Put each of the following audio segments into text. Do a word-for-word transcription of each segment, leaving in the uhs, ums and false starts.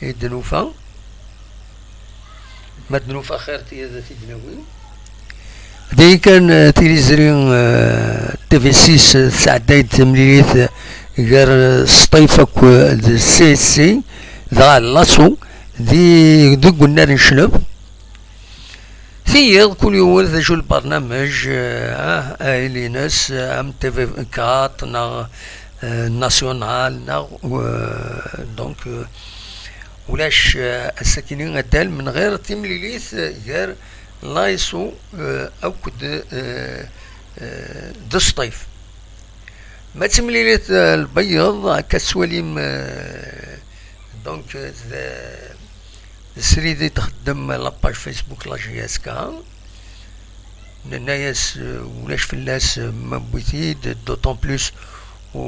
i d-nufa. Ma d-nufa xir, ad t-id-nawi. Dagi kan, eh, tiliẓri, eh, T V six, eh, tesɛedday-d timlilit, eh, gar, eh, Sṭif akked C S C, dɣa laṣu, di, deg unnar n Clef. Tiyiḍ, kul yiwen d acu lbarnamej, eh, ah, ahil-ines, eh, am T V quatre neɣ, eh, National neɣ, eh, donc, eh, ulac, eh, ass-akini addal menɣir timlilit, eh, gar laṣu, eh, akked, eh, eh, d Sṭif. Ma d timlilit, eh, lbeyyeḍ, akka tettwalim, eh, donc, eh, d, d srid i d-txeddem la page Facebook la J S K. Nenna-yas, eh, ulac fell-as, eh, ma wwi-t-id, d'autant plus u,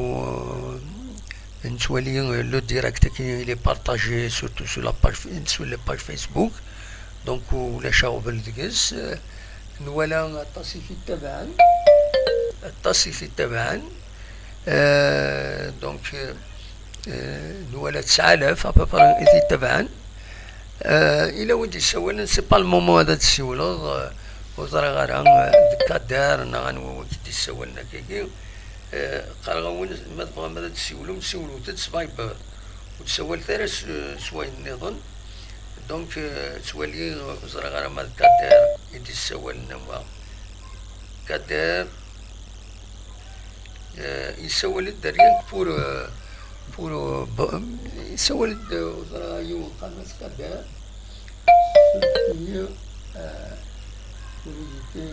eh, nettwali, eh, le direct-agi, il est partagé surtout sur la page, sur les pages Facebook. Donc, ulac aɣbel deg-s. Eh, nwala aṭas i t-ittabaɛen. Aṭas i t-ittabaɛen. Eh, donc, eh, eh, nwala tesɛa alaf, à peu près, i t-ittabaɛen. Eh, ila win d-yessawalen, c'est pas le moment ad d-ssiwleḍ, eh, ur ẓriɣ ara, eh, d Kader neɣ anwa win d-yessawalen akkagi. Eh, qqareɣ-awen, ma tebɣam ad d-ssiwlem, siwlet-d s Viber. Ur d-ssawlet ara s, s wayen nniḍen. Donc, eh, ttwali, ur ẓriɣ ara ma d Kader i d-yessawalen neɣ wa. Kader, eh, yessawel-d rien que pour, eh, pour, eh, bo-, yessawel-d, eh, ur ẓriɣ, yiwen qqaren-as Kader. Surtout, eh, pour éviter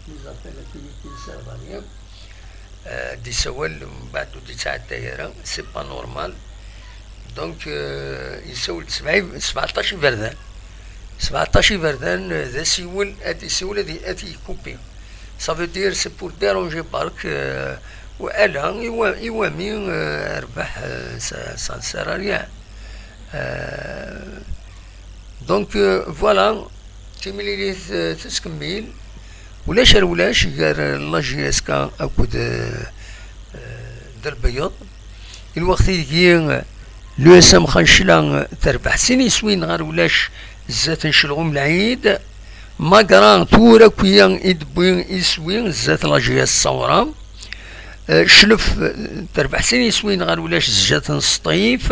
les appels à télé qui ne servent à rien. Eh, d-isawal, mbeɛd ur d-ittɛedday ara, c'est pas normal. Donc, eh, isawel-d sebɛa, sebɛeṭṭac iberdan. Sebɛeṭṭac iberdan, eh, d asiwel, ad isiwel, ad i-, ad yekupi. Ça veut dire, c'est pour déranger bark, eh, u ala, iwa-, iwami, eh, rbeḥ, eh, ça, ça ne sert à rien. Eh, donc, eh, voilà, timlilit, eh, tettkemmil. Ulac ar ulac gar, eh, la J S K akked, eh, eh, d lbeyyeḍ. I lweqt-igi, eh, l'U S M Xancla, eh, terbeḥ sin iswiyen ɣer ulac zdat n Celɣum Lɛid. Magra tura akk-ya i d-wwi iswi zdat la J S Ṣawra. Eh, Clef, eh, terbeḥ sin iswiyen ɣer ulac zdat n Sṭif.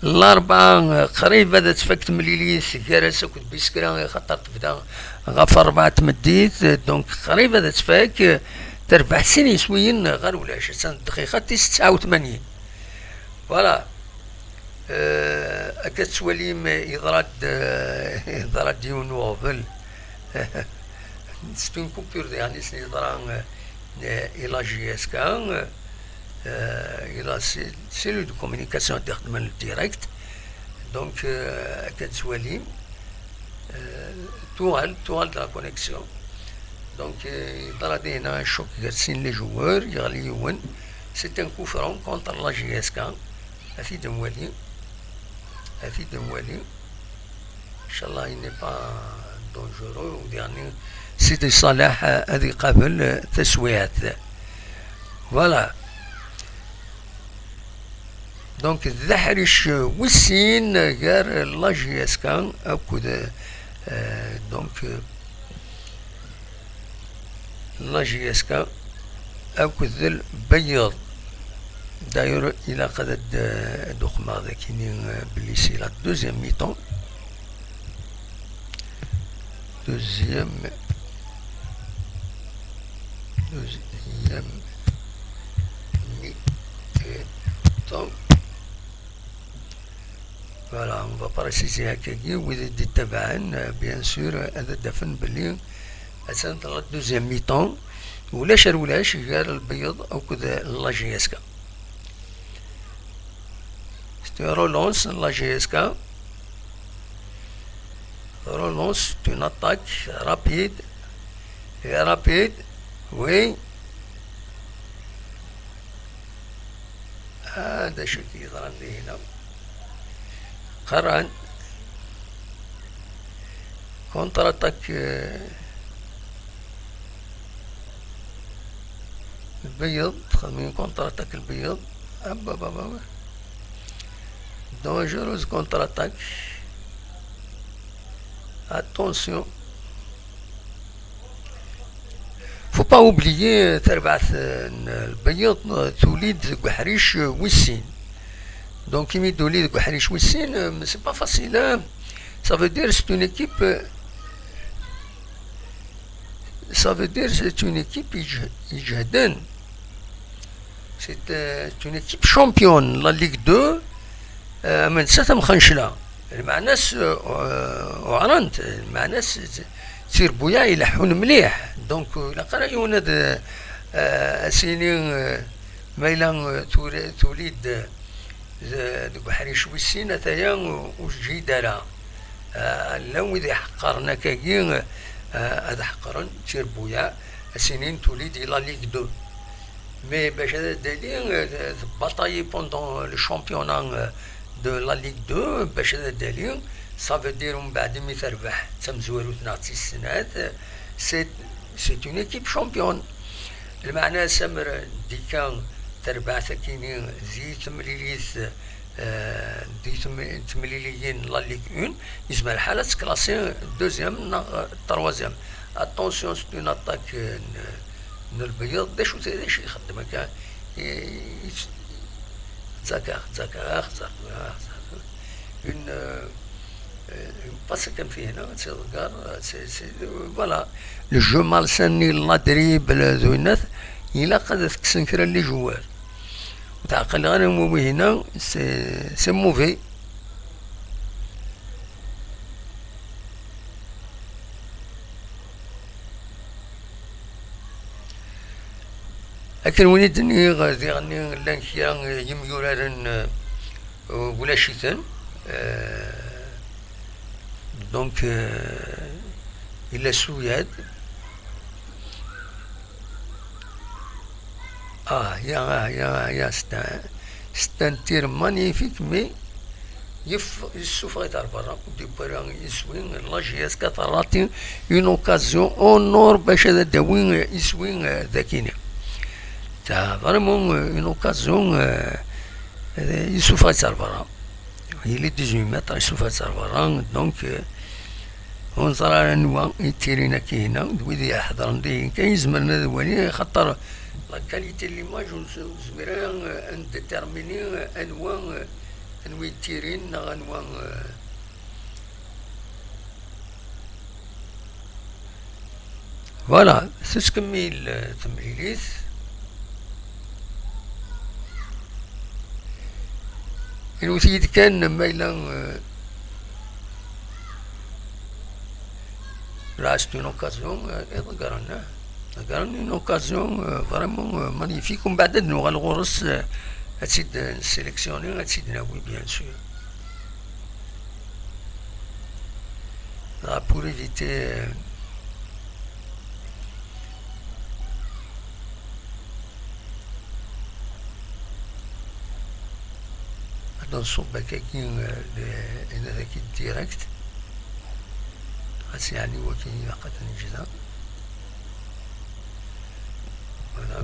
Larebɛa, eh, qrib ad tfak temlilit gar-as akked Biskra, axaṭer tebda ɣef ṛebɛa n tmeddit, eh, donc qrib ad tfak, eh, terbeḥ sin iswiyen ɣer ulac. Attan ddqiqa tis tesɛa u tmanyin. Voilà. Eh, akka tettwalim, eh, yeḍra-d, eh, yeḍra-d yiwen n uɣbel. C'est une coupure, yeɛni, s yeḍra, eh, i la J S K, eh, i la cellule de communication d-ixeddmen le direct. Donc, eh, akka tettwalim, eh, tuɣal, tuɣal de la connexion. Donc, eh, yeḍra dinna choc gar sin les joueurs, yeɣli yiwen. C'est un coup franc contre la J S K. Ad t-id-nwali. Ad t-id-nwali. Inchallah, il n'est pas dangereux. Ou dernier, Sidi Saleh, eh, ad iqabel, eh, taswiɛt. Voilà. Donc, d aḥric, eh, wis sin, eh, gar la J S K akked, eh, donc, eh, la J S K akked lbeyyeḍ. D'ailleurs, ilaq ad d-, ad d-uqmeɣ dakini, eh, belli c'est la deuxième mi-temps. Deuxième, deuxième mi-temps. Voilà, on va préciser akkagi, wid i d-ittabaɛen, euh, bien sûr, euh, ad d-afen belli attan la deuxième mi-temps, ulac ar ulac gar lbeyyeḍ akked la J S K. C'est une relance la J S K. Relance, c'est une attaque rapide. Et rapide, oui. Ah, d acu i yeḍran di hina? Qqaren contre-attaque, euh, lbeyyeḍ, xedmen contre-attaque lbeyyeḍ. Abba, abba, abba. Dangereuse contre-attaque. Attention. Faut pas oublier, euh, tarbaɛt, euh, n Lbeyyeḍ, euh, tuli-d deg uḥric, euh, wis sin. Donc, imi d-tuli deg uḥric wis sin, euh, c'est pas facile, hein. Ça veut dire c'est une équipe, euh, ça veut dire c'est une équipe ij-, ijehden. C'est, euh, une équipe championne, la Ligue deux, euh, am nettat am Xancla. Lmeɛna-s, euh, uɛrent, lmeɛna-s d tirbuyaɛ ileḥḥun mliḥ. Donc, euh, ilaq ara yiwen ad, euh, as-yini, euh, ma yella, euh, tura-, tuli-d, euh, deg uḥric wis sin, ataya, euh, ur teǧǧi-d ara. Ah, llan wid iḥeqqren akkagi, ah, ad ḥeqqren tirbuyaɛ, ad s-inin tuli di la Ligue deux. Mais bac ad d-tali, ah, tbatayi pendant le championnat, ah, de la Ligue deux, bac ad d-tali, ça veut dire umbeɛd imi terbeḥ d tamezwarut neɣ d tis snat, c'est, c'est une équipe championne. Lmeɛna asammer dika terbeɛt akini di temlilit, eh, di tem-, temliliyin n la Ligue un, yezmer lḥal ad teklasi deuxième neɣ troisième. Attention, c'est une attaque, eh, n, n Lbeyyeḍ. D acu, d acu ixeddem akka? I, i, tzakar, tzakar, tzakar, tzakar. Une, eh, Eh, passe kan fi hna, ad tt-iḍegger, c'est, c'est, voilà. Le jeu malsain-nni, la dribble, d winnat, ilaq ad t-kksen kra n les joueurs. Ur tɛeqqleɣ ara anwa wihina, c'est, c'est mauvais. Akken win i d-nniɣ, diɣenni llan kra n yimyuraren, eh, ulac-iten. Eh, donc, eh, yella Suyad. Ah, ya, ah, ya, ah, ya, c'est un, c'est un tir magnifique, mais yef-, yessufeɣ-it ar berra, ur d-yewwi ara iswi. La J S K terrati une occasion en or bac ad d-tawi iswi, eh, d akini. Ta, vraiment, eh, une occasion, eh, eh, yessufeɣ-itt ar berra. Il est dix-huit mètres, yessufeɣ-itt ar berra, donc, eh, ur neẓri ara anwa i yettirin akka hina, d wid iḥedren dihin kan yezemren ad walin, axaṭer la qualité de l'image ur nez-, ur nezmir ara, eh, ad nedétermini, eh, anwa, eh, anwa yettirin neɣ anwa, eh, Voilà, tettkemmil, eh, temlilit. Inwet-iyi-d kan ma yella, eh, là, c'est une occasion, eh, iḍeggren, eh, ḍeggren une occasion, eh, vraiment, eh, magnifique. Umbeɛd ad nuɣal ɣur-s, eh, ad tt-id-nseleksyoni, ad tt-id-nawi, bien sûr. Là, pour éviter, euh, ad nṣubb akkagi, euh, le, ad ak-id direct. Ad s-yeɛni wagi ilaq ad neǧǧ da. Voilà.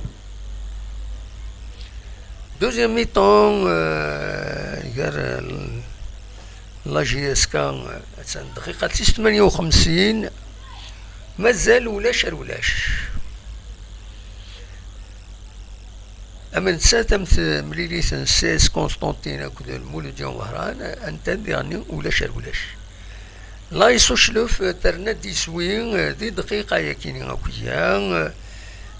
Deuxième mi-temps, euh, gar, euh, la J S K, euh, attan dqiqa tis tmanya u xemsin, mazal ulac ar ulac. Am nettat am temlilit n C S Constantine akked Lmuludya Wehran, anta diɣenni ulac ar ulac. La Isuclef terna-d iswi, eh, di dqiqa yakini akya,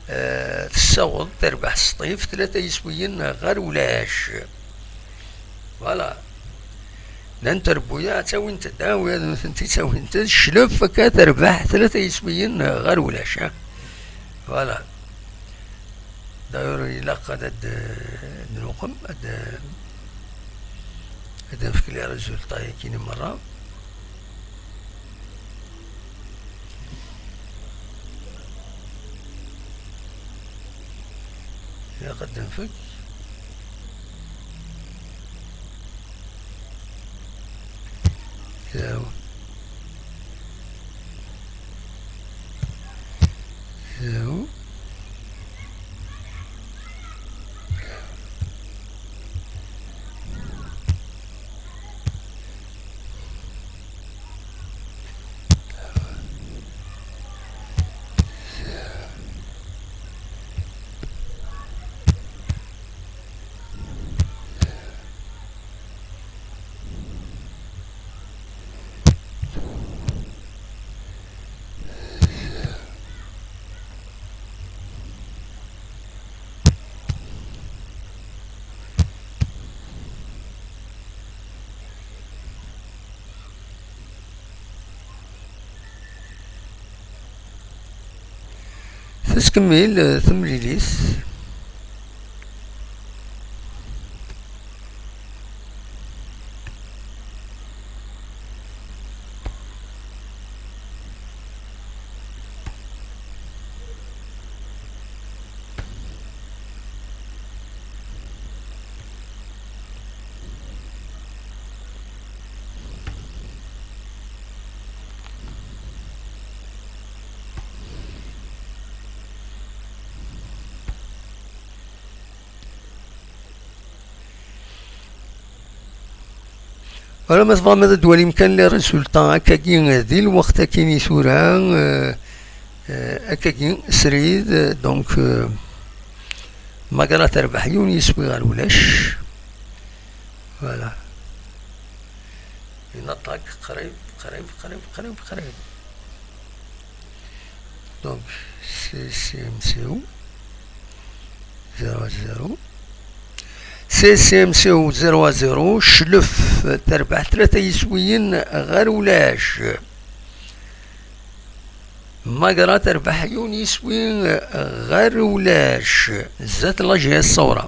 eh, tessaweḍ terbeḥ s ṭṭif tlata iswiyen ɣer ulac. Voilà. Llant trebbuyaɛ ttawint-d, ah, wi ad tent-id-ttawint-d, Cclef akka terbeḥ tlata iswiyen ɣer ulac, ah. Voilà. D'ailleurs, ilaq ad, ad, ad nluqem, ad, ad nefk les résultats-agi-nni merra. Ilaq ad nefk. So. So. Tettkemmil, eh, temlilit. Wala ma tebɣam ad d-twalim kan les résultats akkagi di lweqt akkin i tura, euh, euh, akkagi srid, euh, donc, euh, Magra terbeḥ yiwen yiswi ɣer ulac. Voilà. Une attaque qrib, qrib, qrib, qrib, qrib. Donc, C C M C O zéro zéro. C C M C O zéro zéro, Cclef terbeḥ tlata yiswiyen ɣer ulac. Magra terbeḥ yiwen yiswi ɣer ulac, zdat la G S Sawra.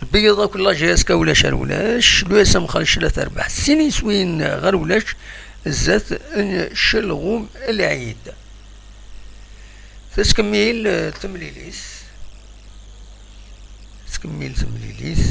Lbiyyaḍ akk la G S ka ulac ar ulac, l'U S M Xalcla terbeḥ sin yiswiyen ɣer ulac, zdat n Celɣum Lɛid. Tettkemmil, eh, temlilit. Tettkemmil temlilit.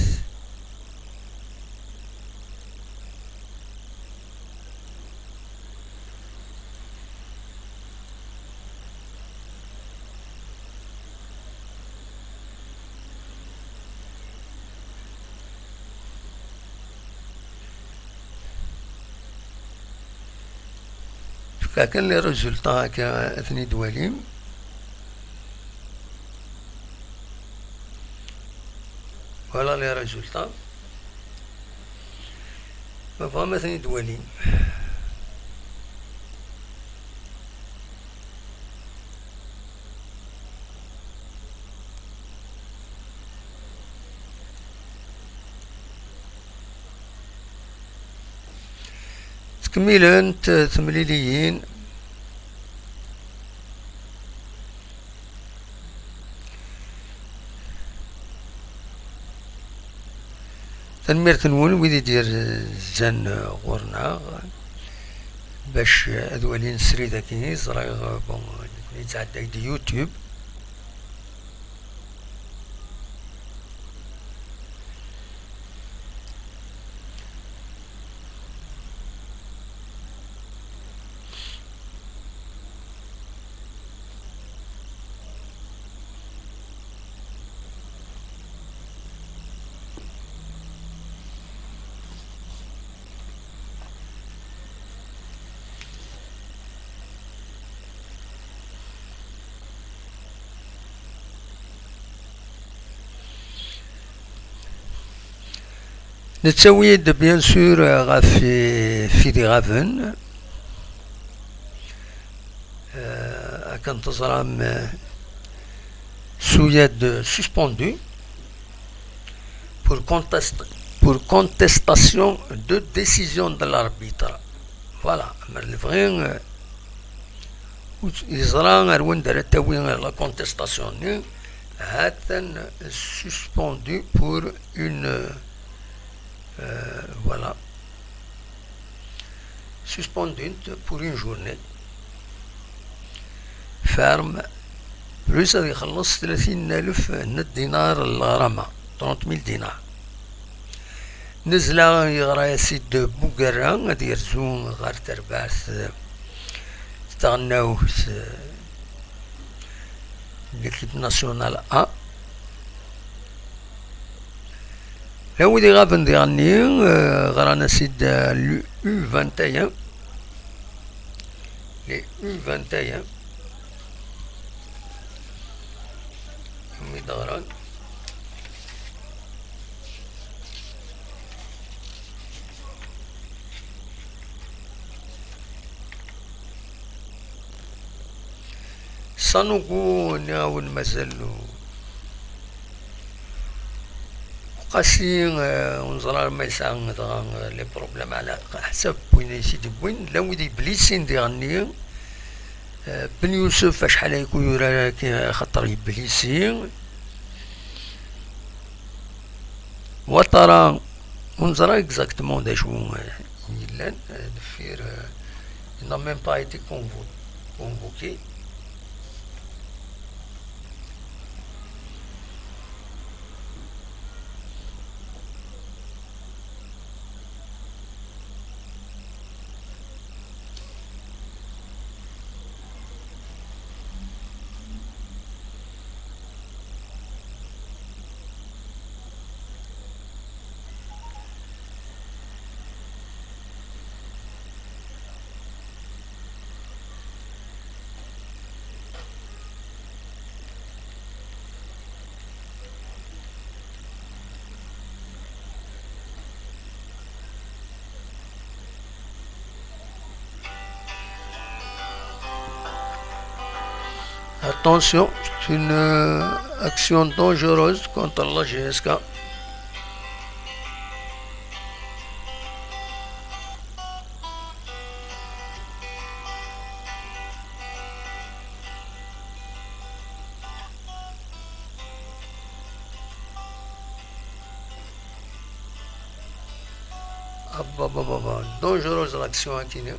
Fkiɣ kan les résultats akka ad ten-id-twalim. Voilà les résultats. Ma tebɣam ad ten-id-twalim. Ttkemmilent temliliyin. Tanemmirt-nwen wid i d-yerzan ɣur-neɣ bac ad walin srid-agi. Ẓriɣ, bon, nekkni yettɛedday-d YouTube. Nettawi-d, bien sûr, ɣef, eh, Fidi Ɣaben. Eh, akken teẓram, eh, Souyad suspendu pour contest-, pour contestation de décision de l'arbitre. Voilà, mer lebɣi, eh, yeẓra ar wanda ara tawi la contestation-nni, ha-t-an suspendu pour une, euh, voilà. Suspendent pour une journée ferme, plus ad ixelleṣ tlatin alef n dinar n leɣrama, trente mille dinars. Nezla yeɣra-as-id Bugerra ad yerzu ɣer terbaɛt taɣelnawt, l'équipe nationale A. Llan wid iɣaben diɣenni, eh, ɣran-as-id, eh, le U vingt et un. Les U vingt et un. Umi d-ɣran. Sanogo, nniɣ-awen mazal Uqasi, eh, ur neẓri ara ma yesɛa dɣa, eh, les problèmes ɛla ḥsab win i s-id-yewwin. Llan wid yeblisin diɣenni, Eh, Ben Youssef, acḥal ay ku yura, eh, xaṭer yeblisi. Ouattara, ur neẓra exactement d acu, eh, yellan, eh, deffir, eh, il n'a même pas été convo-, convoqué. Attention, c'est une, euh, action dangereuse contre la G S K. Ah, bah, bah, bah, bah. Dangereuse l'action, hein, Kini.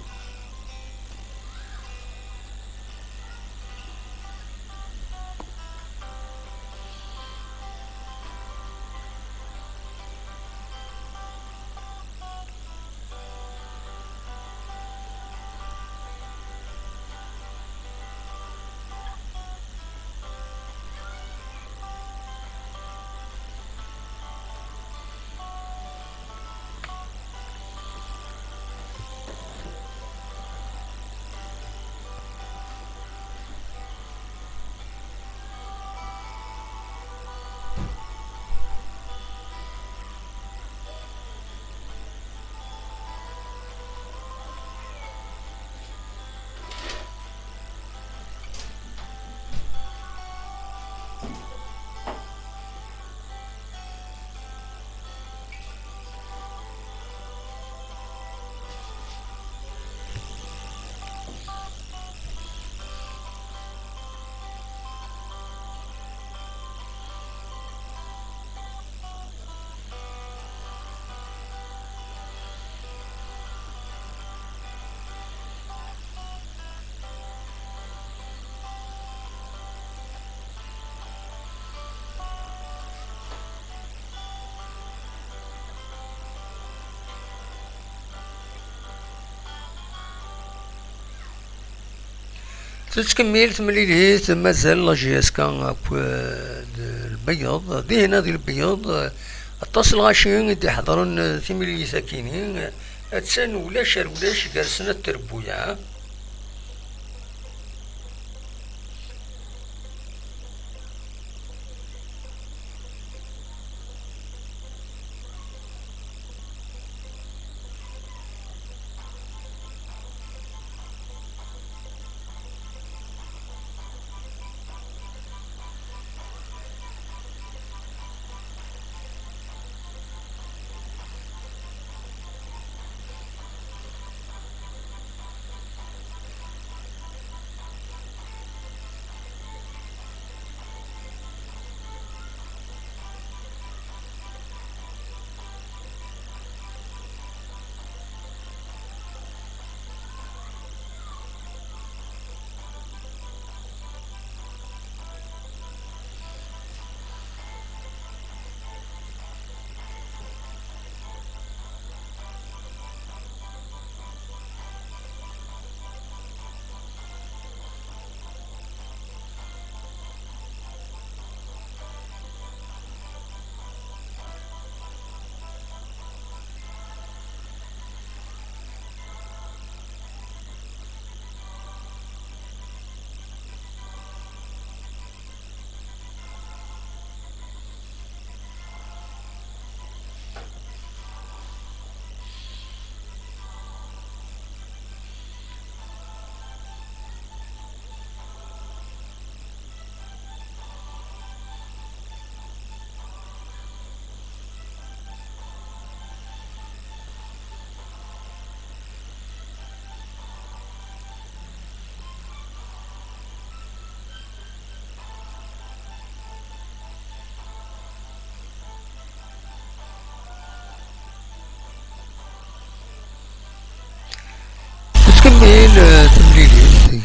Tettkemmil temlilit, mazal la J S K akked Lbeyyeḍ. Dihin di Lbeyyeḍ, aṭas n lɣaci i d-iḥeḍren timlilit-akini. Attan ulac ar ulac gar-sen at trebbuyaɛ.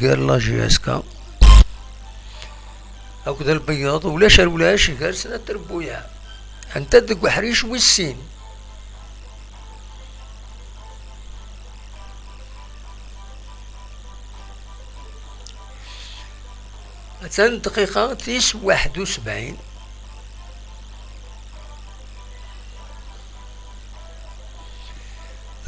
Gar la J S K akked lbeyyeḍ, ulac ar ulac gar snat trebbuyaɛ. Anta deg uḥric wis sin? Attan dqiqa tis waḥed u sebɛin.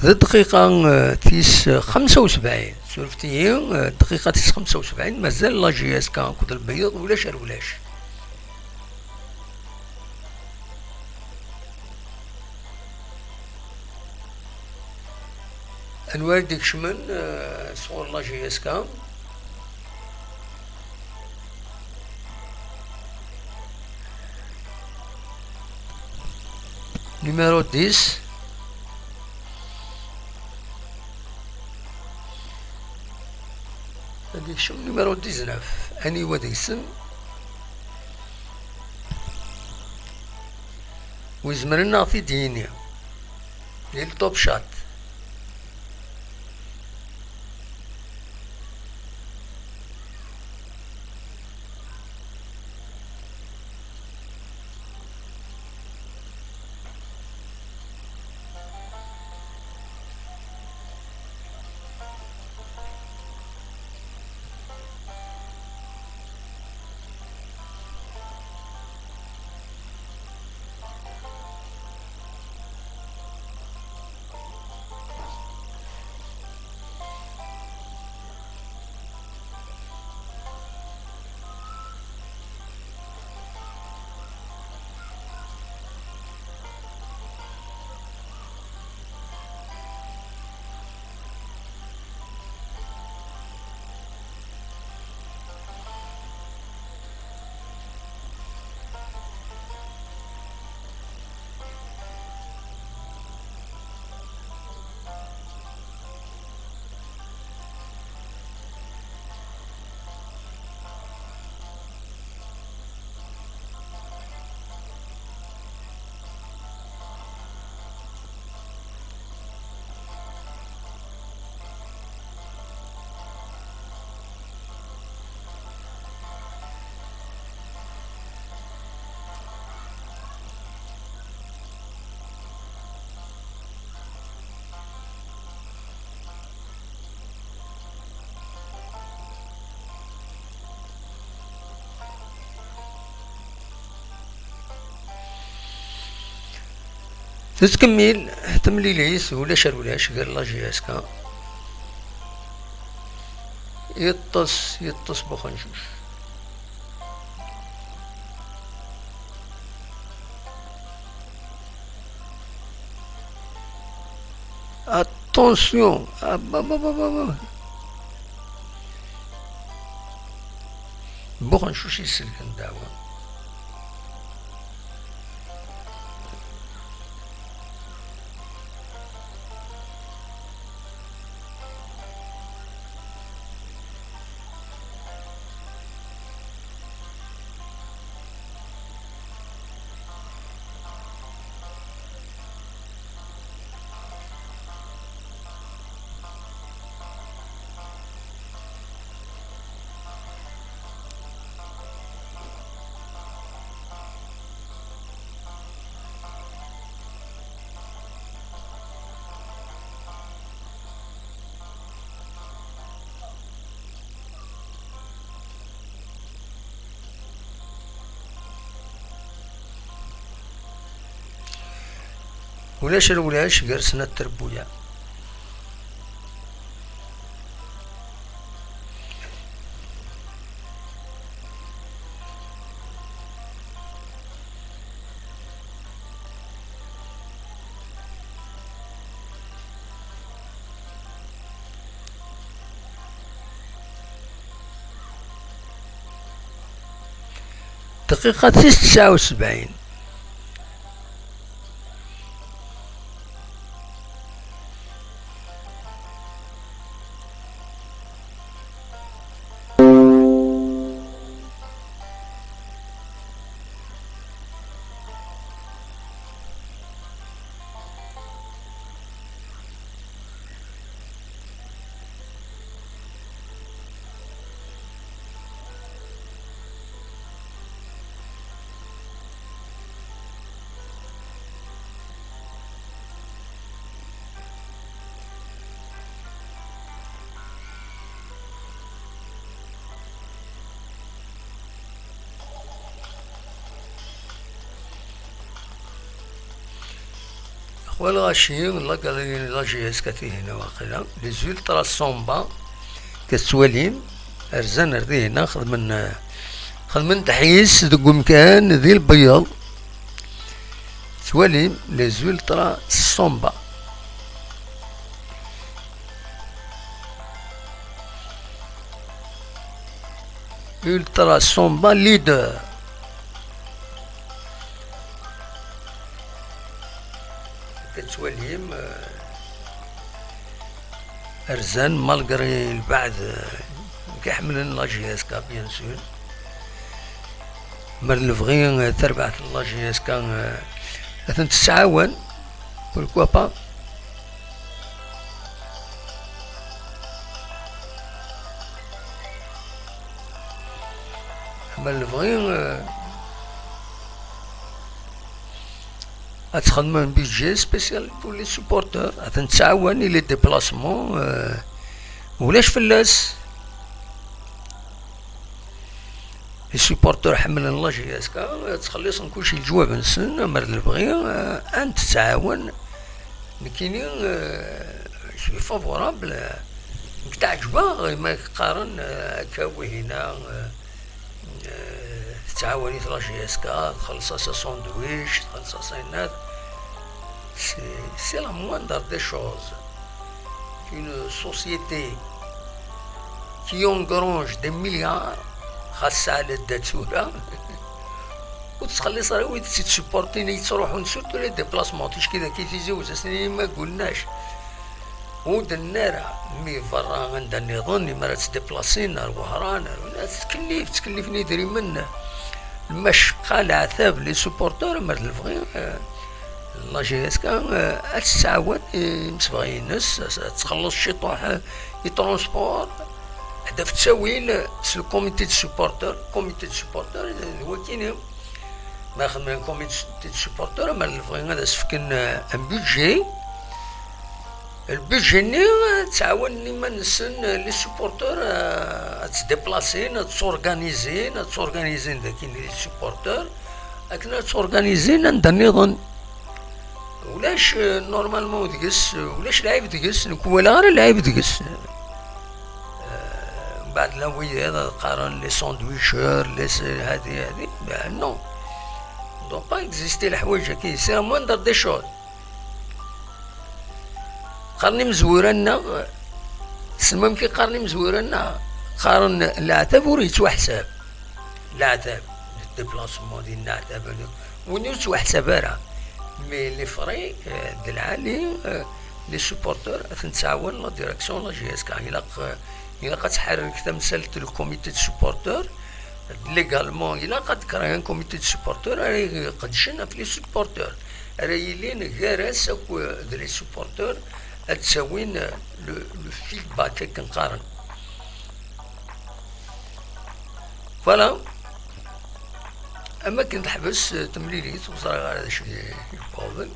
D dqiqa, eh, tis xemsa u sebɛin. Surfet-iyi, eh, dqiqa tis xemsa u sebɛin, mazal la J S K akked lbeyyeḍ, ulac ar ulac. Anwa i d-ikecmen, eh, sɣur la J S K? Numéro dix. Ad ikcem numéro dix-neuf. Aniwa deg-sen wi izemren ad ɣ-t-id-yini? Di le top chat. Tettkemmil temlilit, ulac ar ulac, gar la J S K. Yeṭṭes, yeṭṭes Buxencuc. Attention! Ah, ba, ba, ba, ba, ba. Buxencuc yesselken ddeɛwa. Ulac ar ulac gar snat trebbuyaɛ. Dqiqa tis tesɛa u sebɛin. Wala aci, la galerie n la J S K tihin waqila, les ultras Samba, tettwalim, rzan ar dihin, xedmen, xedmen ddḥis deg umkan di lbeyyeḍ. Tettwalim, les ultras Samba. Ultra Samba leader. Tettwalim, euh, rzan malgré lbeɛd, euh, i ḥemmlen la J S K, bien sûr. Mer d lebɣi, euh, tarbaɛt n la J S K, euh, ad ten-tettɛawan, pourquoi pas. Ama lebɣi, euh, ad txedmem un budget spécial pour les supporters, ad ten-tettɛawan i les déplacements, euh, ulac fell-as. Les supporters ḥemmlen la J S K, ttxelliṣen kulci leǧwab-nsen, ama d lebɣi, euh, ad ten-tettɛawan. Nekkini, euh, je suis favorable, euh, nekk teɛǧeb-aɣ imi qqaren, euh, akka wihina, euh, euh, tettɛawan-it la J S K, txelleṣ-as asandwič, txelleṣ-as ayenna. C'est, c'est la moindre des choses. Une société qui engrange des milliards, xas saɛla da tura, ur tettxelliṣ ara wid tt-supportin i yettruḥun, surtout les déplacements, ticki dagi Tizi Uzzu, ass-nni ma gulnac. Ur d-nenna ara, mi berra anda nniḍen, imi ara ttdiplasin ar Wehran, ar, tettkellif, ttkellifen idrimen, lmacqa, leɛtab, les supporters, mer d lebɣi, euh, la J S K, euh, ad tettɛawan imsebɣi-ines, ad txelleṣ ciṭuḥ, euh, i transport, ad taf ttawil s le comité de supporters, comité de supporters, d wakini. Ma xedmen comité de supporters, ma lebɣi ad as-fken, euh, un budget. Le budget-nni, euh, ttɛawanen iman-nsen, euh, les supporters, euh, ad ttdiplasin, ad tturganizin, ad tturganizin dagi les supporters, akken ad tturganizin anda nniḍen. Ulac, euh, normalement deg-s, euh, ulac lɛib deg-s, nekk ur walaɣ ara lɛib deg-s. Euh, mbeɛd la wiyaḍ ad qqaren les sandwicheurs, les, euh, hadi, hadi, ben non. Ne doit pas exister leḥwayeǧ-agi, c'est la moindre des choses. Qqaren imezwura-nneɣ, tessnem amek i qqaren imezwura-nneɣ? Qqaren leɛtab ur yettwaḥsab. Leɛtab, le déplacement, di leɛtab, win ur yettwaḥsab ara. Mais les frais, euh, d lɛali, euh, les supporters, ad ten-tettɛawan la direction, la J S K. Ilaq, euh, ilaq ad tḥerrek tamsalt le comité de supporters. Légalement, ilaq ad créer un comité de supporters ara iqedcen ɣef les supporters, ara yilin gar-as akked les supporters, ad ttawin le, le feedback akken qqaren. Voilà. Am akken teḥbes temlilit, ur ẓriɣ ara d acu i yewwḍen.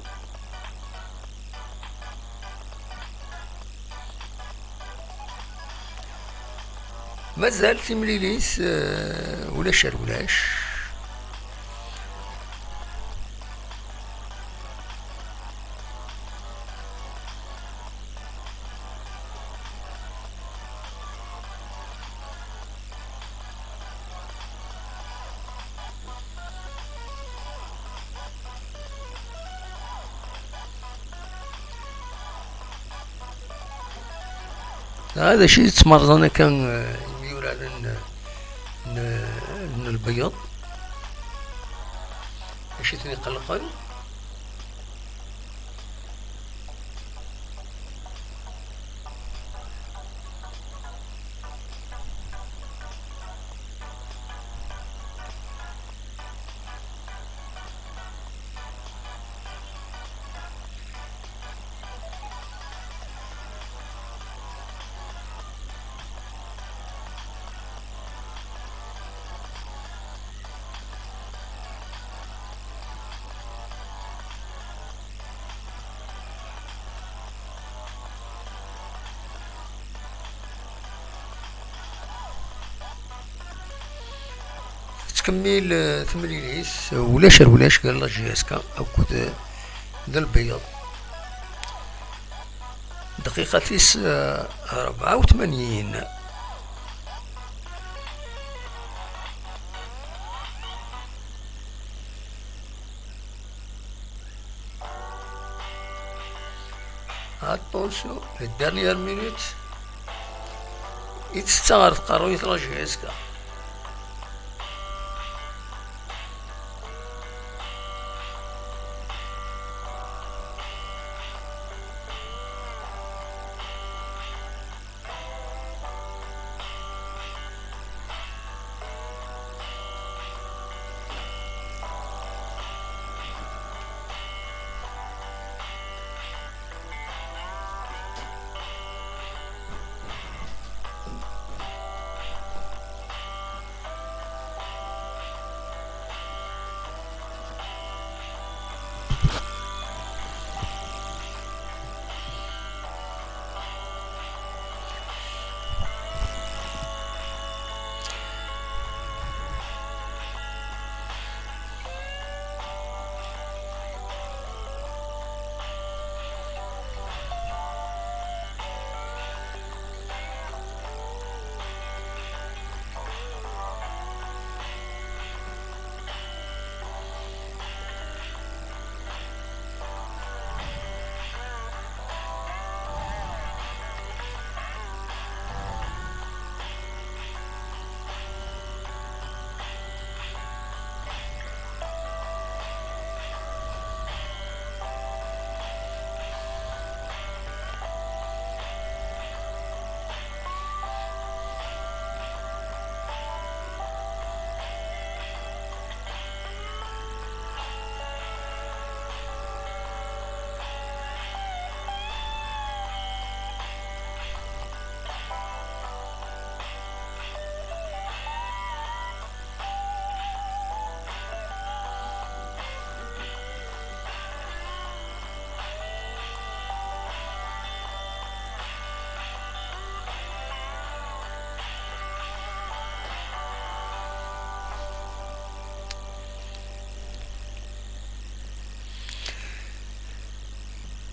Mazal timlilit, eh, ulac ar ulac. Dɣa d acu i yettmerẓan akka, eh, imyuraren n, n, n lbeyyeḍ? Acu i ten-iqellqen? Tettkemmil, eh, temlilit, eh, ulac ar ulac gar la J S K akked, eh, d lbeyyeḍ. Dqiqat-is, eh, rebɛa u tmanyin. Attention, les dernières minutes. Ittett ɣer tqerruyt la J S K.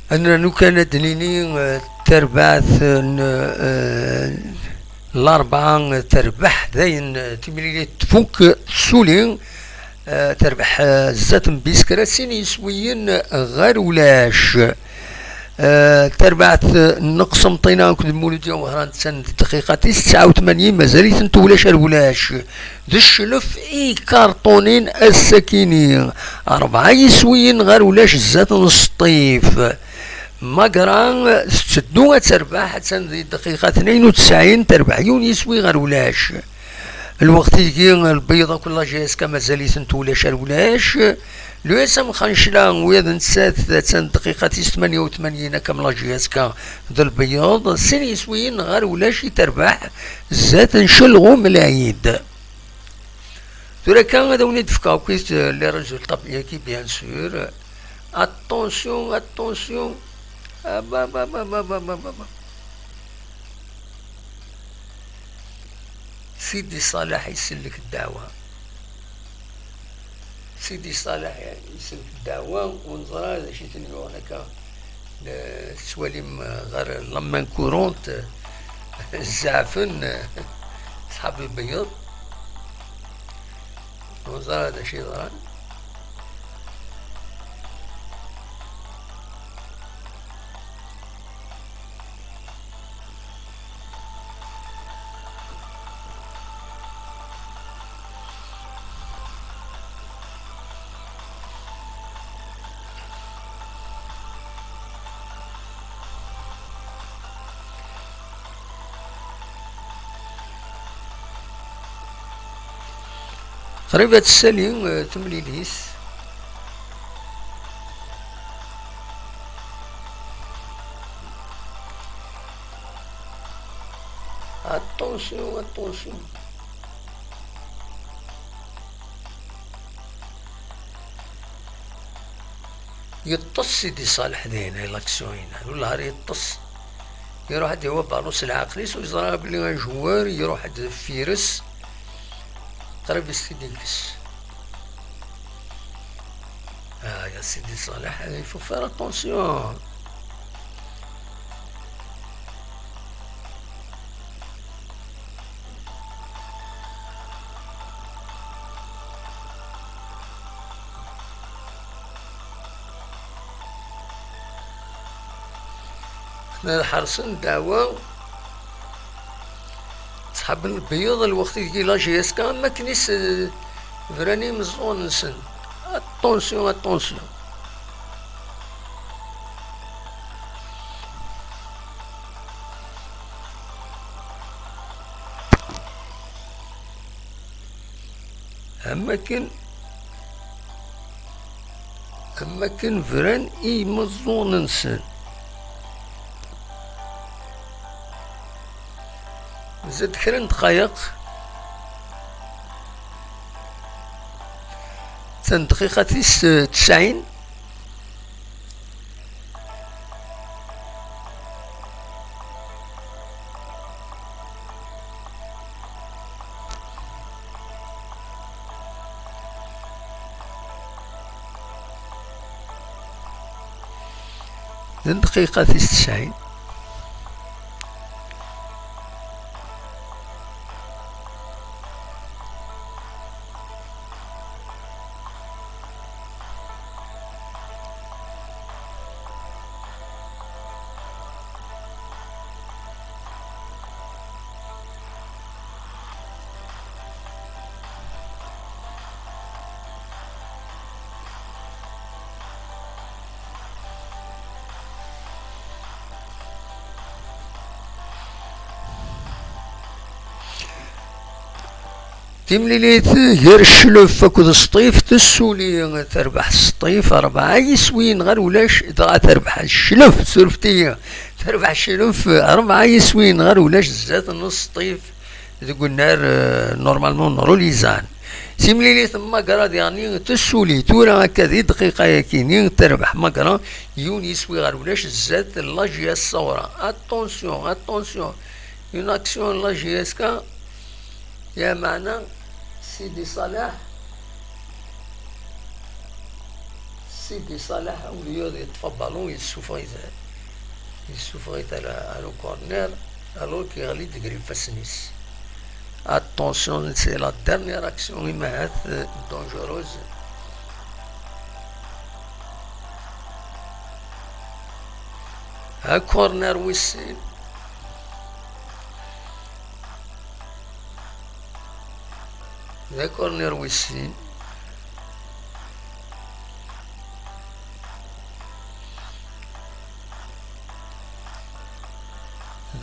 Ad nernu kan ad d-nini, eh, tarbaɛt n, eh, Larebɛa, eh, terbeḥ dayen, eh, timlilit tfuk tsuli, eh, terbeḥ, eh, zdat n Biskra sin yiswiyen ɣer ulac. Eh, tarbaɛt n Qsenṭina akked Muludya Wehran attan d dqiqat-is tesɛa u tmanyin, mazal-itent ulac ar ulac. D cclef i ikarṭunin ass-akini. Rebɛa yiswiyen ɣer ulac zdat n Sṭif. Magra tetteddu ad terbeḥ, attan di dqiqa tnayen u tesɛin, terbeḥ yiwen yiswi ɣer ulac. Lweqt-igi, Lbeyyeḍ akked la J S K mazal-itent ulac ar ulac. L'U S M Xancla, ula d nettat, attan dqiqa tis tmanya u tmanyin akka am la J S K d Lbeyyeḍ, sin yiswiyen ɣer ulac i terbeḥ zdat n Celɣum Lɛid. Tura kan ad awen-id-fkeɣ akk les résultats-agi, bien sûr. Attention, attention. Ah, bah, bah, bah, bah, bah, bah, bah, bah. Sidi Ṣaleḥ isellek ddeɛwa. Sidi Ṣaleḥ isellek ddeɛwa, ur neẓra d acu i ten-yuɣen akka. Tettwalim, eh, ɣer la main courante, eh, zeɛfen, eh, ṣḥab Lbeyyeḍ. Ur neẓra d acu yeḍran. Qrib ad tessali, eh, temlilit. Attention, attention. Yeṭṭes Sidi Ṣaleḥ dayen, ay l'action-ina. Wellah ar yeṭṭes. Iruḥ ad yawi balus s leɛqel-is, ur yeẓra belli ajewwar iruḥ-d deffir-s. Qrib i s-t-id-yekkes. Ah, ya Sidi Ṣaleḥ, il faut faire attention. Ma ḥerṣen ddeɛwa, ttḥabben lbeyyeḍ lweqt i deg la J S K, am wakken i s-, bran i yimeẓẓuɣen-nsen. Attention, attention. Am wakken, am wakken bran i yimeẓẓuɣen-nsen. Mazal kra n ddqayeq. D tanedqiqat-is, eh, tesɛin. D ddqiqa tis tesɛin. Timlilit gar Cclef akked Sṭif tessuli, terbeḥ Sṭif rebɛa yiswiyen ɣer ulac, dɣa terbeḥ Cclef, surfet-iyi, terbeḥ Cclef rebɛa yiswiyen ɣer ulac zdat n Sṭif deg unnar, eh, normalement n Rulizan. Timlilit n Magra diɣen tessuli tura akka di dqiqa-yagi-ni, terbeḥ Magra yiwen yiswi ɣer ulac zdat n la J S Saoura. Attention, attention, une action n la J S K. Lameɛna Sidi Ṣaleḥ, Sidi Ṣaleḥ, au lieu ad yeṭṭef abalun, yessufeɣ-it, yessufeɣ-it ar, ar ukorner, alors que yeɣli-d deg ifassen-is. Attention, c'est la dernière action, imahat, euh, dangereuse. Akorner wis sin. D akorner wis sin.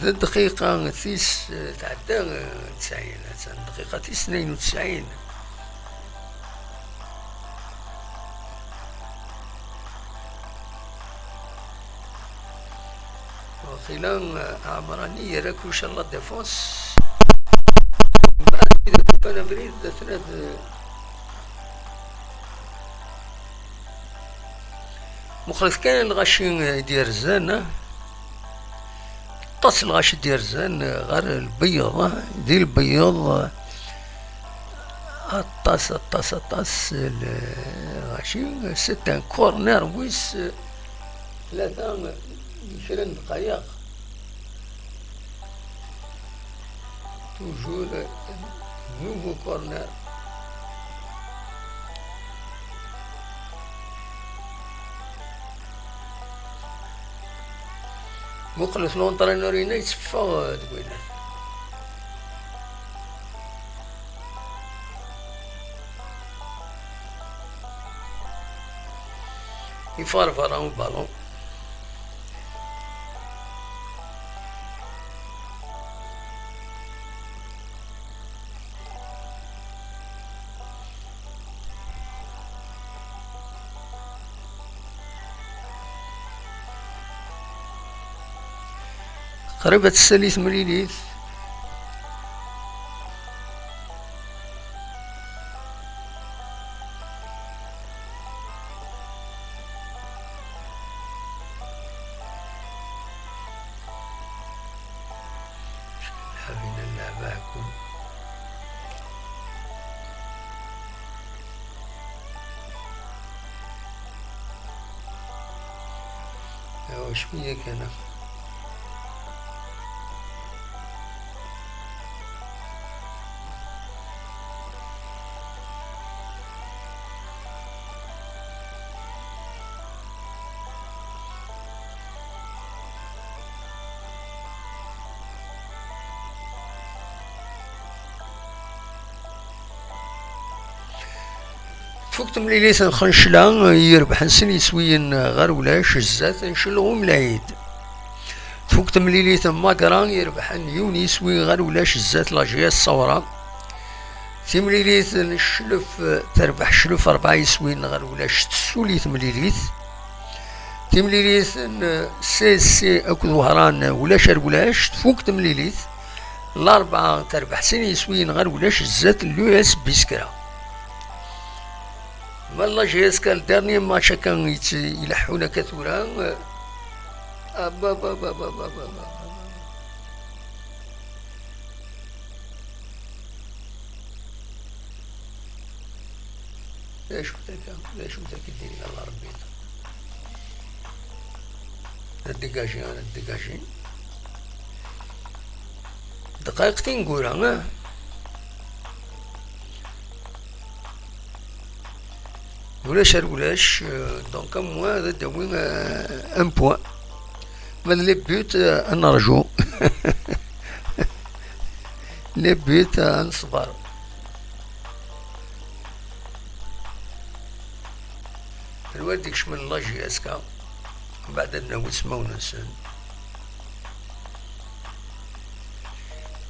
D dqiqa tis, tɛedda, eh, tesɛin, attan dqiqa tis tnayen u tesɛin. Waqila, eh, Ɛemrani yerra kullec à la défense. Mbeɛd, ufan abrid, atna d-, muqlet kan lɣaci i d-yerzan, ah. Aṭas lɣaci i d-yerzan ɣer lbeyyeḍ, ah, di lbeyyeḍ. Aṭas, aṭas, aṭas lɣaci. C'est un corner wis tlata i kra n ddqayeq. Toujours nouveau corner. Muqlet l'entraîneur-ina yetteffeɣ, eh, deg winat. Yeffeɣ ɣer berra ubalun. Qrib ad tessali temlilit. Ḥabin ad nleɛb aɛekku. Awa, cwiya kan. Tfuk temlilit n Xencla, yerbeḥ sin yiswiyen ɣer ulac zdat n Celɣum Lɛid. Tfuk temlilit n Magra, yerbeḥ yiwen yiswi ɣer ulac zdat la G S Ṣawra. Timlilit n Cclef, terbeḥ Cclef rebɛa yiswiyen ɣer ulac, tessuli temlilit. Timlilit n C S C akked Wehran, ulac ar ulac, tfuk temlilit. Larebɛa terbeḥ sin yiswiyen ɣer ulac zdat l'U S Biskra. Ma la G S K, le dernier match akka ileḥḥun akka tura. Ah, ba, ba, ba. D acu-t akka? D acu-t akka i d-yenna Rebbi? Ad dégagé, ad dégagé. Dqayeq tineggura, ah. Ulac ar ulac, euh, donc, am wa ad d-awi, euh, un point. Ma d les buts, euh, ad nerju. Les buts, euh, ad neṣber. Anwa ara d-ikecmen la G S K? Mbeɛd ad nawi ismawen-nsen.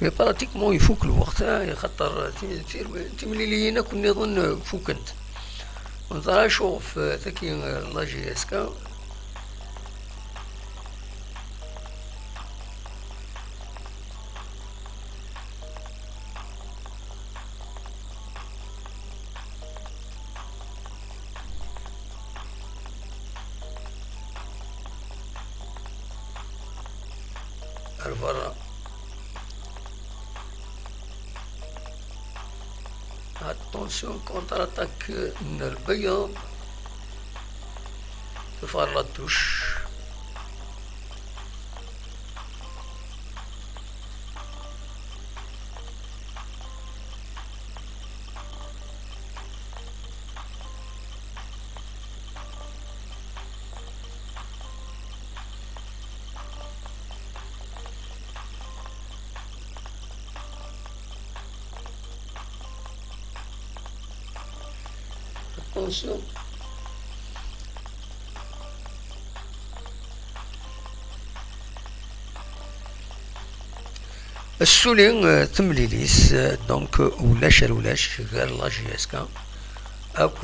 Mais pratiquement ifuk lweqt, ah, axaṭer ti-, ti-, timliliyin akk nniḍen, euh, fukent. Ur neẓri acu ɣef, euh, tagi, euh, la G S K. Ar berra. Attention, contre-attaque n Lbeyyaḍ. Teffeɣ la touche. Attention. Tessuli, euh, temlilit, euh, donc, euh, ulac ar ulac gar la G S K akk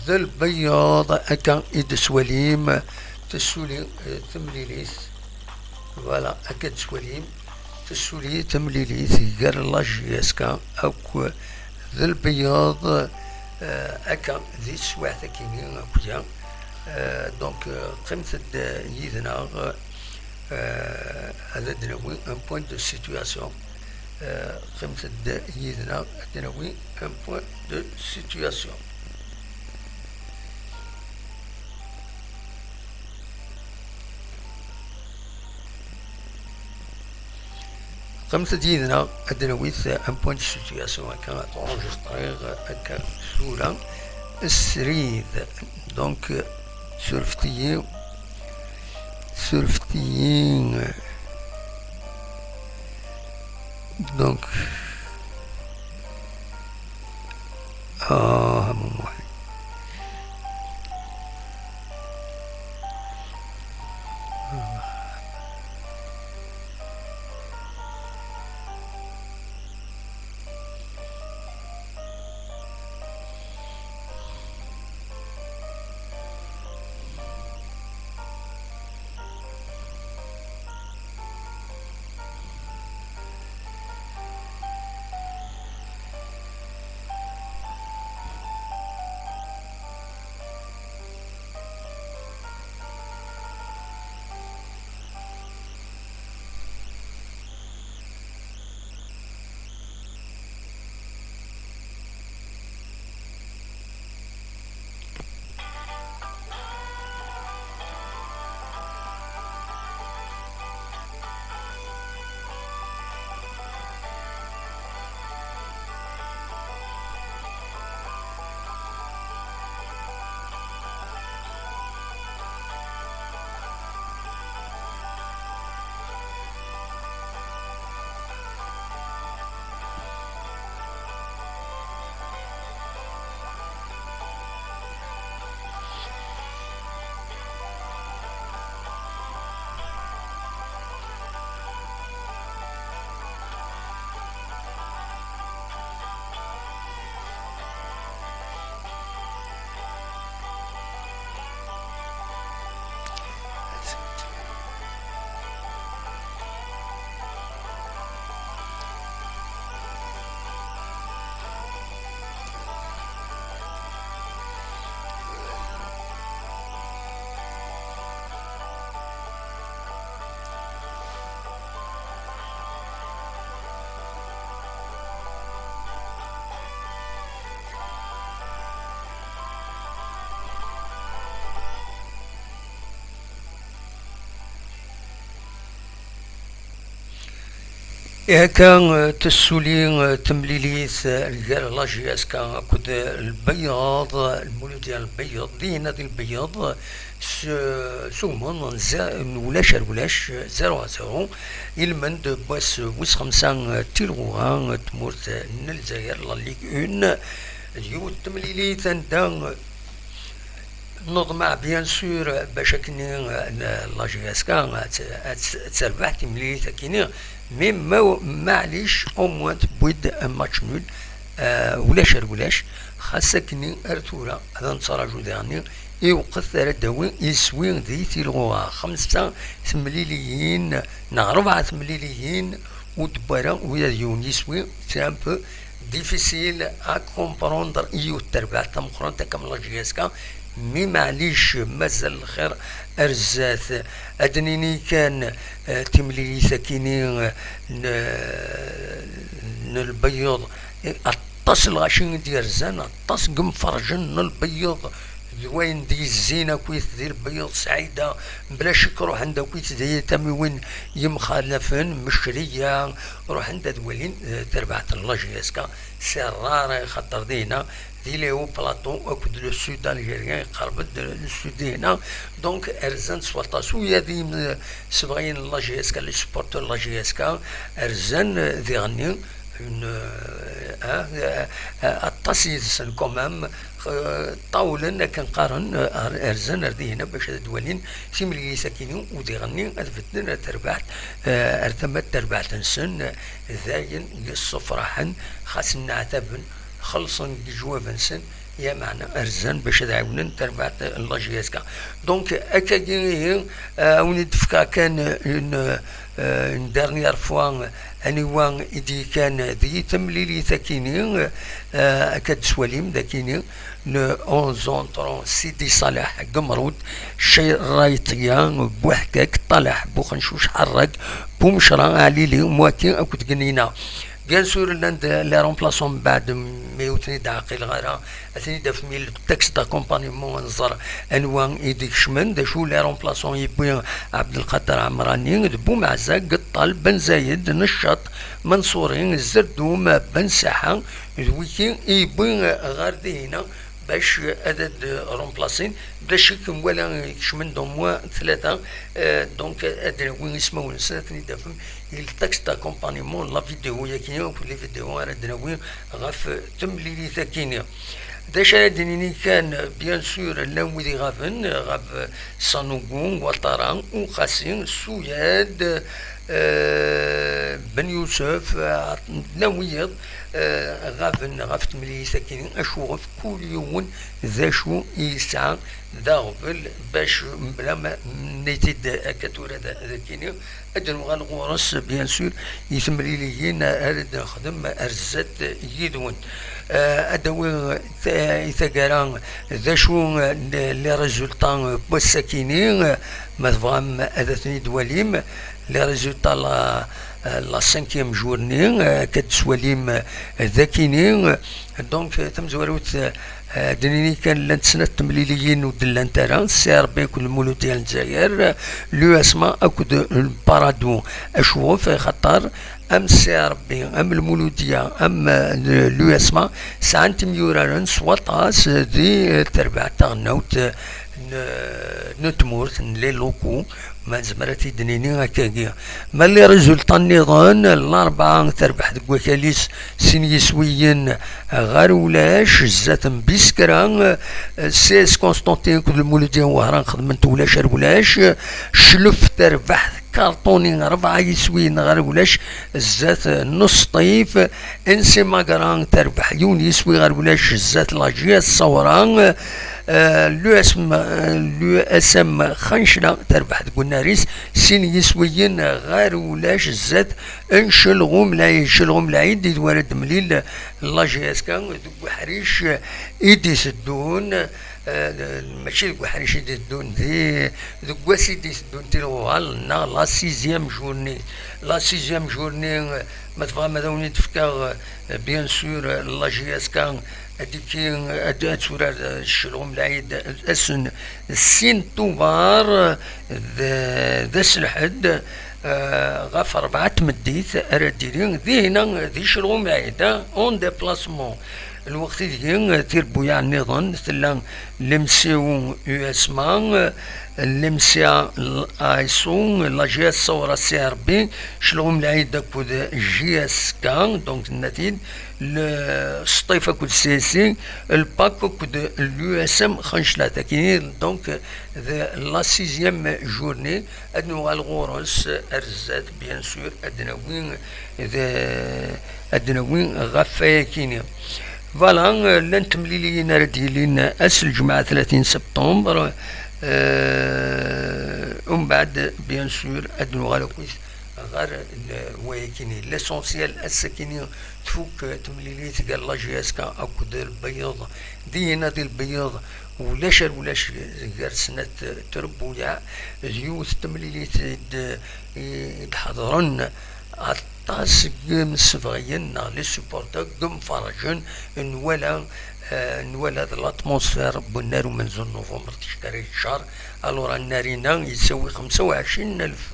d Lbeyyaḍ, akka i d-tettwalim, tessuli, euh, temlilit. Voilà, akka d-tettwalim, tessuli temlilit gar la G S K akk d Lbeyyaḍ, euh, akka di teswiɛt-agi akk-ya. Euh, donc, euh, qqimet-d yid-neɣ, euh, ad d-nawi un point de situation. Euh, qqimet-d yid-neɣ ad d-nawi un point de situation. Qqimet-d yid-neɣ ad d-nawi un point de situation akka ad enregistriɣ akka tura. Srid, donc, surfet-iyi, surfet-iyi. Donc, ah, mon. Ihi akka, eh, tessuli, eh, temlilit, eh, gar la J S K akked, eh, Lbeyyeḍ, eh, Lmuludya n Lbeyyeḍ, dinna di Lbeyyeḍ, s, s ugmuḍ n ze-, n ulac ar ulac, eh, zéro à zéro, ilmend n wass wis xemsa, eh, tilɣuɣa, eh, tmurt, eh, n Lezzayer, la Ligue un, d yiwet temlilit anda, eh, Neḍmeɛ, bien sûr, bac akkenni, euh, la J S K ad, ad, ad terbeḥ timlilit akkenni, mais ma, maɛlic, au moins tewwi-d un match nul, euh, ulac ar ulac, xas akkenni ar tura, ad nettraǧu diɣenni, iwqet ara d-tawi iswi di tilɣuɣa, xemsa temliliyin, neɣ rebɛa temliliyin, ur d-wwi ara ula d yiwen yiswi, c'est un peu difficile à comprendre i yiwet terbaɛt tameqqrant akka am la J S K, mi maɛlic mazal lxir ar zdat. Ad d-nini kan, eh, timlilit akini, eh, n, n lbeyyeḍ, eh, aṭas n lɣaci i d-yerzan, aṭas n yimferrjen n lbeyyeḍ, d wayen d-yezzin akkit di lbeyyeḍ Saɛida, mebla ccek ruḥen-d akkit di tamiwin yemxalafen, Mecreya, ruḥen-d ad walin, eh, tarbaɛt n la J S K, c'est rare, xaṭer dinna, di les hauts plateaux akked le sud algérien, iqerreb-d le sud dinna, donc rzan s waṭas. Ula d imsebɣiyen n la J S K, les supporters n la J S K, rzan, eh, diɣenni, une, euh, hein, euh, euh, aṭas yid-sen quand même, euh, ṭawlen akken qqaren, euh, ar-, rzan ar dihina bac ad d-walin timlilit akini u diɣenni ad bedden ar terbaɛt, euh, ar tama n terbaɛt-nsen, euh, d ayen yessefraḥen, xas nneɛtaben, xellṣen deg lejwab-nsen, lameɛna rzan bac ad ɛiwnen tarbaɛt n la J S K. Donc, akkagi ihi, euh, a wen-id-fkeɣ kan une, euh, une dernière fois, aniwa i d-yekkan di temlilit akini, euh, akka d-teswalim d akini, n onze entrants Sidi Saleh Gemrud, Craïtia, Bouhkak, Taleh, Bouxenchouch, Harrag, Boumechra, Alili, Mouaki akked Gnina. Bien sûr, llan-d les remplaçants mbeɛd, mi ur ten-id-ɛqileɣ ara, ad ten-id-afem i le texte d'accompagnement, ad nẓer anwa i d-ikecmen. D acu les remplaçants? Yewwi Abdelkader Amrani, d Boumaza, Gettal, Ben Zayed, Neccaṭ, Mansouri, Zerdoum, Ben Saḥa, d wigi i yewwi ɣer dihina bac ad d-remplasin. Bla ccek, nwala kecmen-d au moins tlata, euh, donc ad d-nawi ismawen-nsen, ad ten-id-afem i le texte d'accompagnement, la vidéo-yagi, akked les vidéos ara d-nawi ɣef temlilit-agi-nni. D acu ara d-nini kan, bien sûr, llan wid iɣaben, ɣab Sanogo, Ouattara, Ouaqqassi, Souyad, euh, Ben Youssef, euh, llan wiyaḍ, euh, ɣaben ɣef temlilit-agi-nni, acuɣef kul yiwen d acu i yesɛa d aɣbel bac mebla ma nni-t-id akka tura d, d akini, ad d-nuɣal ɣur-s, bien sûr, i temliliyin ara d-nexdem ar zdat yid-wen. Euh, ad d-awiɣ ta-, i taggara d acu, euh, les, les résultats n wass-akini, euh, ma tebɣam ad ten-id-twalim, les résultats la, euh, la cinquième journée, euh, akka d-teswalim, euh, d akini, euh, Donc, eh, tamezwarut, eh, ad d-nini kan llant snat temliliyin ur d-llant ara, C R B akked Lmuludya n Lezzayer, l'U S M A akked Lbaradu. Acuɣef? Axaṭer am C R B, am Lmuludya, am, eh, l'U S M A sɛan timyuraren s waṭas di, eh, terbaɛt taɣelnawt, eh, n, n tmurt, n les locaux. Ma nezmer ad t-id-nini akkagi. Ma les résultats nniḍen, Larebɛa terbeḥ deg wakal-is sin yiswiyen ɣer ulac, zdat n Biskra, C S Constantine akked Lmuludya n Wehran xedmen-t ulac ar ulac, Cclef terbeḥ Karṭuni rebɛa yiswiyen ɣer ulac, zdat n Sṭif, N C Magra terbeḥ yiwen yiswi ɣer ulac, zdat la J S Sawra, eh, l'U S M, eh, l'U S M Xancla terbeḥ deg unnar-is, sin yiswiyen ɣer ulac, zdat n Celɣum Lɛid. Celɣum Lɛid i d wara d-temlil la J S K deg uḥric i d-iteddun, eh, mačči deg uḥric i d-iteddun, di, deg wass i d-iteddun tilɣuɣal, neɣ la sixième journée. La sixième journée, eh, ma tebɣam ad awen-d-fkeɣ, eh, bien sûr, eh, la J S K, ad d-ikki, ad, ad turar, eh, Celɣum Lɛid, eh, ass n sin Tubeṛ, eh, d, d ass n lḥedd, eh, ɣef rebɛa tmeddit ara d-tili dinna di Celɣum Lɛid, en déplacement. Lweqt ideg tirbuyaɛ nniḍen tella l'MCO USMA, l'MCA ASO, la G S Sawra C R B, Celɣum Lɛid akked J S K, donc tenna-t-id, le Sṭif akked C S I, le PAK akked l'USM Xancla. Akini, donc, de la sixième journée, ad nuɣal ɣur-s ar zdat, bien sûr, ad d-nawi, ad d-nawi ɣef wayakini. Voilà, llant temliliyin ara d-yilin ass n lǧemɛa tlatin septembre, euh, umbeɛd, bien sûr, ad nuɣal akkit ɣer wayakini. L'essentiel, ass-akini tfuk temlilit gar la G S K akked Lbeyyeḍ. Dinna di Lbeyyeḍ, ulac ar ulac gar snat trebbuyaɛ, d yiwet temlilit i d-, i d-ḥeḍren aṭas n yimsebɣiyen neɣ les supporters, n yimferrǧen, nwala, eh, nwala d l'atmosphère n unnar umenzu n novembre ticki ara yeččar. Alors, Annarina yettawi xemsa u ɛecrin alef,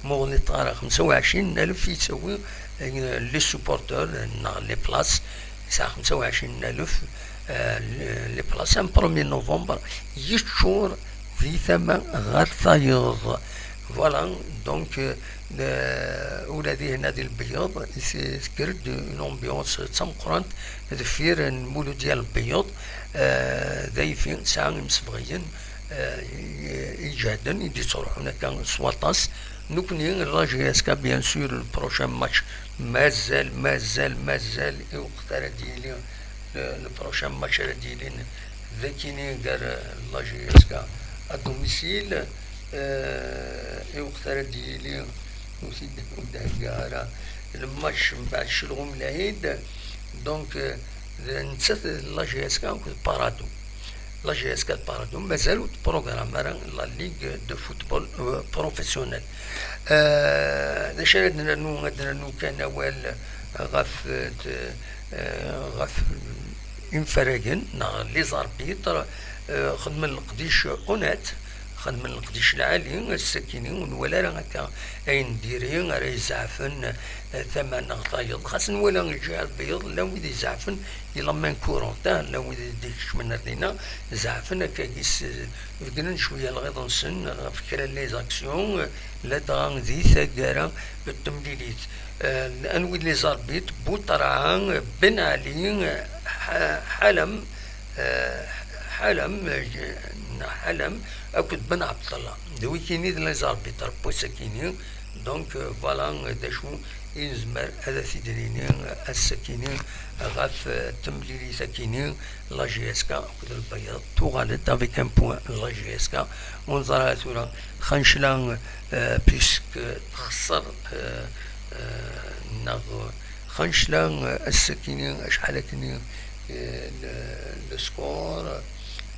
muɣli ṭṭara xemsa u ɛecrin alef yettawi, eh, les supporters neɣ les places, yesɛa xemsa u ɛecrin alef, eh, les places, un premier novembre yeččur di tama ɣer tayeḍ. Voilà, donc, euh, ula d ihenna di Lbeyyeḍ, tekker-d une ambiance d tameqqrant deffir n Muludya n Lbeyyeḍ, euh, d ayfi tesɛa imsebɣiyen, euh, i-, iǧehden, i d-yettruḥun akka s waṭas. Nekkni, la G S K, bien sûr, le prochain match, mazal, mazal, mazal, i weqt ara d-yili le, le prochain match ara d-yilin d akini gar, euh, la G S K à domicile, euh, i weqt ara d-yili ur t-id-, ur d-thegga ara le match mbeɛd Celɣum Lɛid. Donc, euh, d nettat la G S K akked Parado. La G S K d Parado mazal ur d-programme ara la Ligue de football, euh, professionnel. Euh, d acu ara d-nernu? Ad d-nernu kan awal ɣef, euh, euh, ɣef imferragen neɣ les arbitres, euh, xedmen leqdic honnête, xedmen leqdic lɛali, ass-akini ur nwala ara akka ayen n diri ara izeɛfen, eh, tama neɣ tayeḍ. Xas nwala lǧiha n lbeyyeḍ, llan wid izeɛfen, i la main courante, ah, llan wid i d-ikecmen ar dinna, zeɛfen akka gis, eh, beddlen cwiya lɣiḍ-nsen ɣef kra n les actions, eh, ladɣa di taggara n temlilit. Eh, anwi d les arbitres? Buṭerɛa, Ben Ali, eh, Ḥa-, Ḥalem, eh, Ḥalem, eh, Ḥalem akked Ben Ɛebdallah. D wikini d les arbitres n wass-akini. Donc, euh, voilà, euh, d acu i nezmer ad t-id-nini, euh, ass-akini, euh, ɣef, euh, temlilit-akini, la G S K akked Lbeyyeḍ tuɣal-d avec un point, la G S K. Ur neẓri ara tura Xancla, euh, puisque texṣer, euh, euh, neɣ Xancla, euh, ass-akini acḥal akini, euh, le, le score,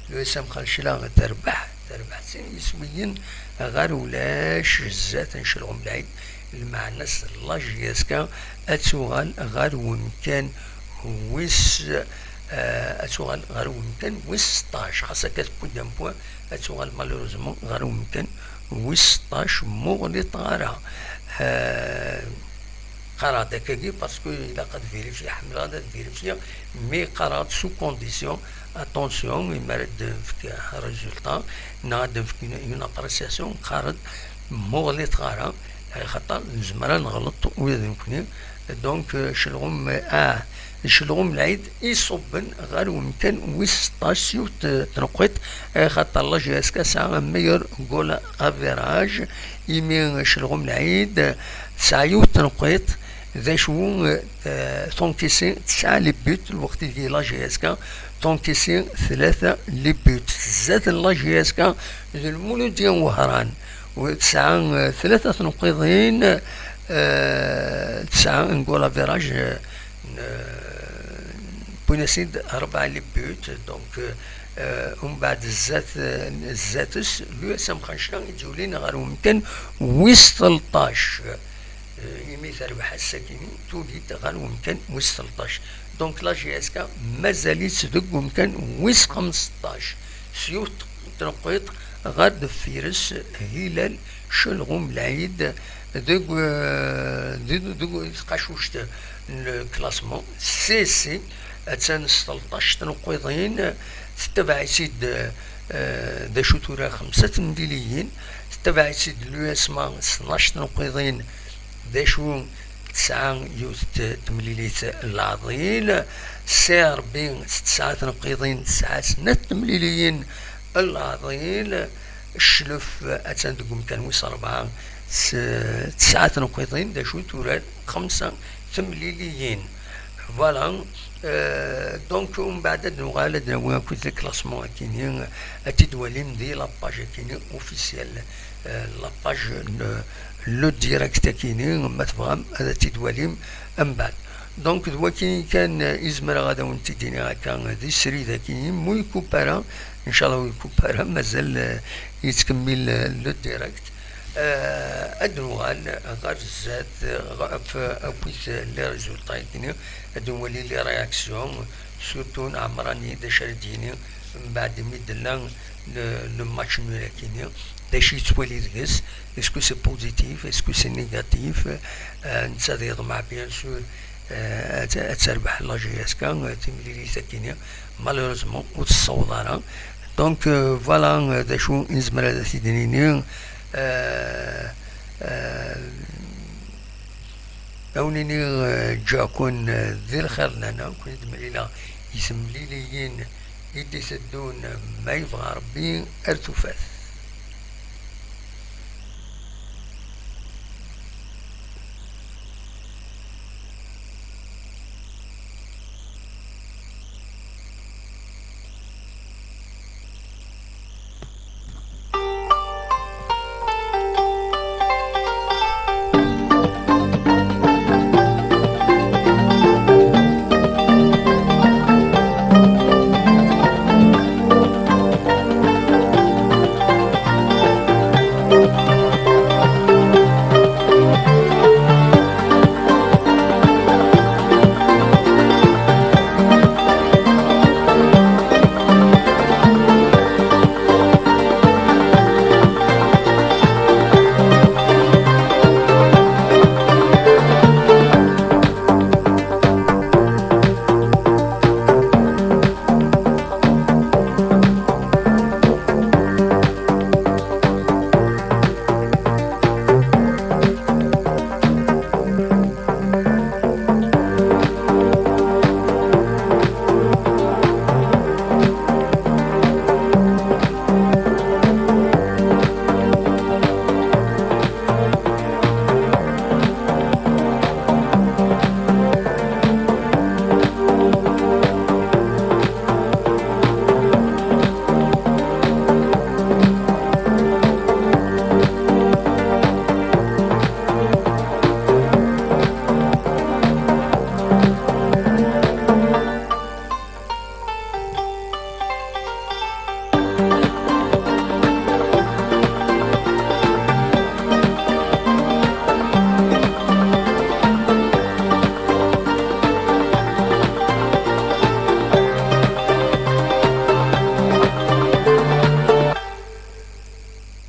l'USM Xancla terbeḥ, terbeḥ sin yiswiyen ɣer ulac zdat n Celɣum Lɛid, lmeɛna-s la G S K ad tuɣal ɣer wemkan wis, eh, ad tuɣal ɣer wemkan wis seṭṭac, xas akka tewwi-d un point, ad tuɣal malheureusement ɣer wemkan wis seṭṭac, muɣli ṭṭara. Eh, qqareɣ-d akkagi parce que ilaq ad vérifier, ḥemmleɣ ad vérifier, mais qqareɣ-d sous condition, attention, imi ara d-nefk résultat neɣ ad d-nefk une, une appréciation, qqar-d muɣlit ɣara, axaṭer nezmer ad neɣleṭ ula d nekkni. Donc, euh, Celɣum, ah, Celɣum Lɛid iṣubben ɣer wemkan wis seṭṭac s yiwet, euh, tneqqiṭ, axaṭer la G S K tesɛa un meilleur goal average, imi Celɣum Lɛid tesɛa yiwet tneqqiṭ, d acu, euh, Tonkisi tesɛa les buts, lweqt ideg la G S K, Tonkisi tlata les buts. Zdat n la G S K d Lmuludya n Wehran, tesɛa, euh, tlata tneqqiḍin, euh, tesɛa un goal average, euh, n, euh, wwin-as-id rebɛa les buts, donc, euh, euh, umbeɛd zdat, euh, zdat-s, l'USM Xancla i d-yulin ɣer wemkan wis tleṭṭac. Euh, imi terbeḥ ass-akini, tuli-d ɣer wemkan wis tleṭṭac. Donc, la G S K mazal-itt deg wemkan wis xemseṭṭac. S yiwet tneqqiṭ ɣer deffir-s, Hilal Celɣum Lɛid, deg, eh, deg, deg tqacuct n classement. C C, attan s tleṭṭac n uqiḍin, tettabaɛ-itt-id, eh, d acu tura, xemsa temliliyin, tettabaɛ-itt-id l'U S M A s tnac n uqiḍin, d acu, tesɛa yiwet temlilit n leɛḍil. C R B s tesɛa n uqiḍin, tesɛa snat temliliyin n leɛḍil. Cclef attan deg umkan wis rebɛa s tesɛa n uqiḍin, d acu tura, xemsa temliliyin. Voilà. Euh, donc, umbeɛd ad nuɣal ad nawi akkit le classement akini, ad t-id-walim di la page akini officielle, euh, la page n le direct akini, ma tebɣam ad t-id-walim mbeɛd. Donc, d wakini kan, euh, i zemreɣ ad awen-t-id-iniɣ akka di srid akini, mu yekup ara, inchallah ur yekup ara, mazal, euh, yettkemmil, euh, le direct. Euh, ad nuɣal ɣer zdat, ɣef akkit les résultats-agi, ad nwali les réactions, surtout n Ɛemrani, d acu ara d-yini mbeɛd mi d-tella le, le match nul-agi, d acu yettwali deg-s, est-ce que c'est positif, est-ce que c'est négatif? Euh, netta ad yeḍmeɛ, bien sûr, euh, ad, ad terbeḥ la J S K, euh, timlilit-agi, malheureusement, ur tessaweḍ ara. Donc, euh, voilà, euh, d acu i nezmer ad t-id-nini. Euh, euh, ad wen-iniɣ, euh, ǧǧiɣ-ken, euh, di lxir n lehna, ad ken-id-mlileɣ i temliliyin i d-iteddun, ma yebɣa Rebbi, ar tufat.